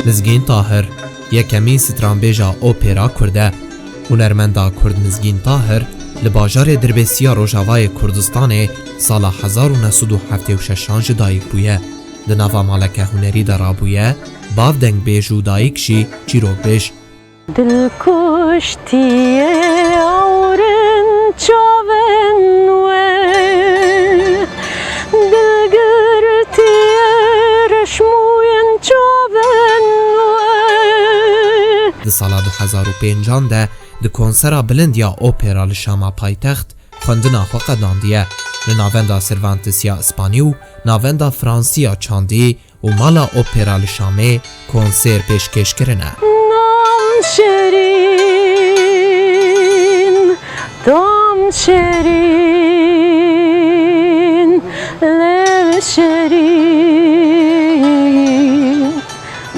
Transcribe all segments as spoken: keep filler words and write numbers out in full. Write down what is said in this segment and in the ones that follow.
Mizgîn Tahir, yekemîn stranbêja opera kurd e. Hunermenda kurd Mizgîn Tahir li bajarê Dirbêsiya Rojavayê Kurdistanê sala hezar û neh sed û heftê û şeşan ji dayik bûye. Di nava maleke hunerî de rabûye, bav dengbêj û dayik jî çîrokbêj. Dil kuştiye awrin çavên we, dil girtiye reşmûyên çavên we. Di sala du hezar û pêncan de di konsera bilind ya opera li Şama paytext xwendina xwe qedandiye. Li Navenda Cervantes ya Îspanî û Navenda Fransî ya Çandî û Mala Opera li Şamê konser pêşkêş kirine. Nam şerîn, tam şerîn, lev şerîn,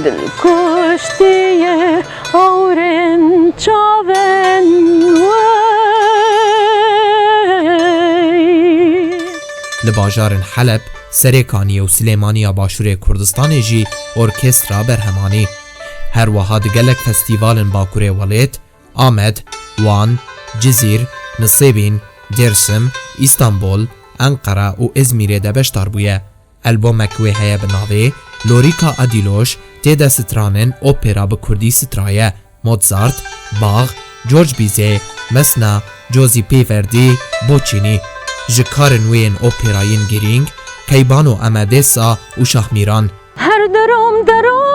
dil kuştiye awrên çavên we. Li bajarên Heleb, Serêkaniyê û Silêmaniya Başûrê Kurdistanê jî orkestra berhemanî. Her wiha di gelek festîvalên Bakurê welêt, Amed, Wan, Cizîr, Nisêbîn, Dêrsim, Îstanbul, Enqere û Îzmîrê de beşdar bûye. Elbomek wê heye bi navê Lorîka Adîloş, tê de stranên opera bi kurdî straye. Mozart, Bach, George Bizet, Mesna, Giuseppe Verdi, Puccini. Ji karên wê yên opera yên girîng, Keybano Amadesa û Şahmîran. Her derom derom,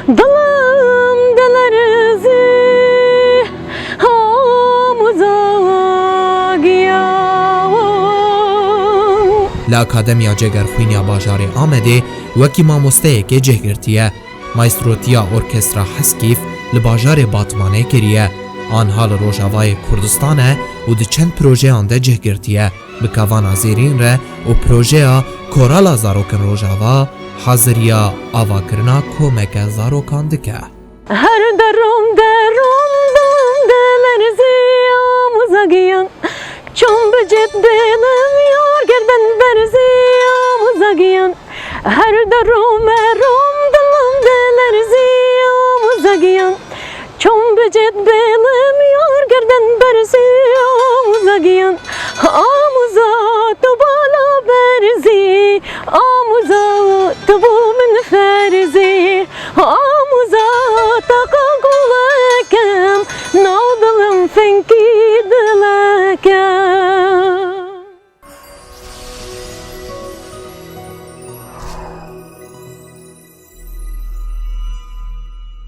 dilim dilerzî, amuza giyawan. Li Akademiya Cegerxwîn ya bajarê Amedê wekî mamosteyekê cih girtiye. Maestrotiya orkestra Heskîf li bajarê Batmanê kiriye. Anha li Rojavayê Kurdistan e û di çend projeyan de cih girtiye. Bi Kevana Zêrîn re û projeya Korala Zarokên Rojava haziriya avakirina komeke zarokan dike. Her derom derom dilim dilerzî, amuza giyan. Çom bicet bêlim yar gerden berzî, amuza giyan. Her derom derom dilim dilerzî, amuza giyan. Çom bicet bêlim yar gerden berzî, amuza giyan. Amuza tu bala berzî, amuza tu bo min ferzî. Amuza taqa gulekem, nav dilim fenkî dilekem.